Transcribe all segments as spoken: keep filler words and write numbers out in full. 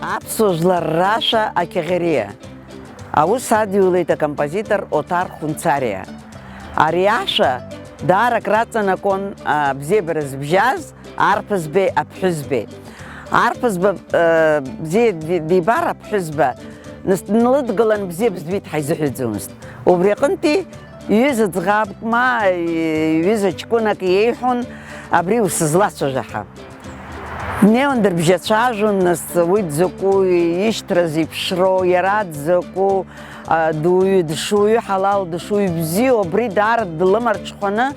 Аԥсуа жәлар рашәа Акьаӷьариа. Аус адиулеит акомпозитор Оҭар Хәынцариа. Ари ашәа даара акраҵанакуан абзиабара зыбжьаз арԥызбеи аԥҳәызбеи. Арԥызба, э, бзиа ди-, дибар аԥҳәызба, нас днлыдгылан бзиа бызбеит ҳаизыҳәаӡомызт. Убри аҟынтәи иҩыза ӡӷабк ма, иҩыза ҷкәынак иеиҳәон абри усызлацәажәа ҳәа. Днеиуан дырбжьацәажәон, нас уи дзакәу, ишьҭра зеиԥшроу, иара дзакәу, а, дуаҩы дшуаҩу, ҳалал дшуаҩу, бзиоу, абри даара длымарҽхәаны,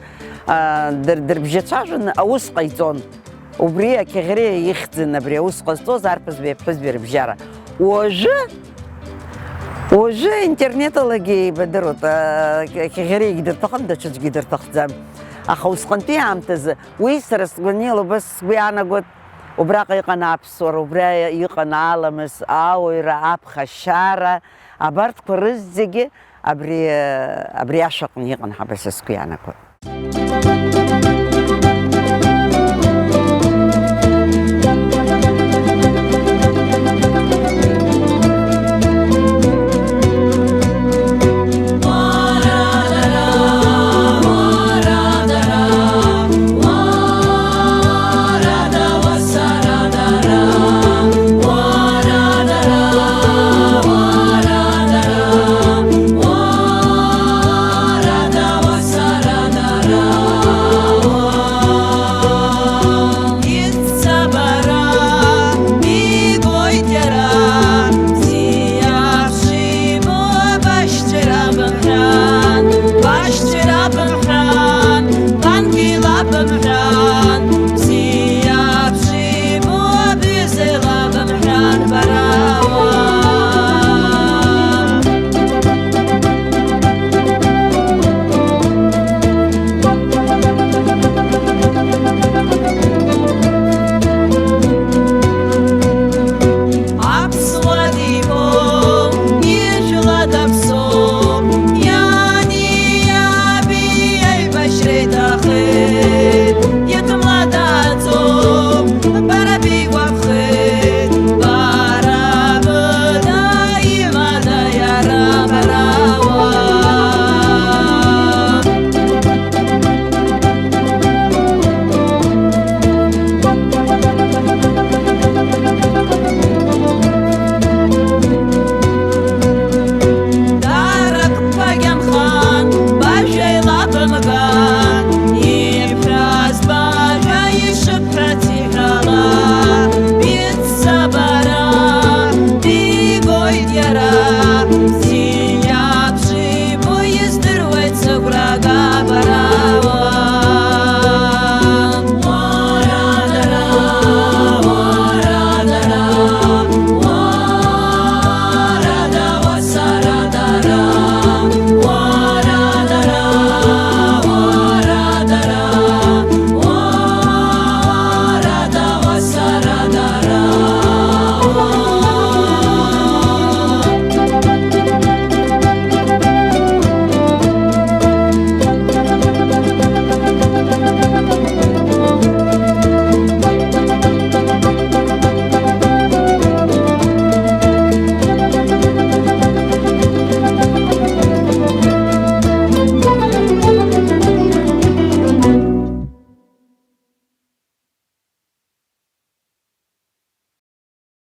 а, дыр-, дырбжьацәажәон, аус ҟаиҵон. Убри Акьаӷьариа ихьӡын абри аус ҟазҵоз арԥызбеи аԥҳәызбеи рыбжьара. Уажәы, уажәы интернеталагьы еибадыруеит, а, Акьаӷьариагьы дырҭахым, даҽаӡәгьы дырҭахӡам. Аха усҟантәи аамҭазы уи сара сгәаныла убас сгәы иаанагоит, убраҟа иҟан аԥсуара, убра иҟан аламыс, ауаҩра, аԥхашьара, абарҭқәа рызегьы абри, абри ашәаҟны иҟан ҳәа са сгәы иаанагоит.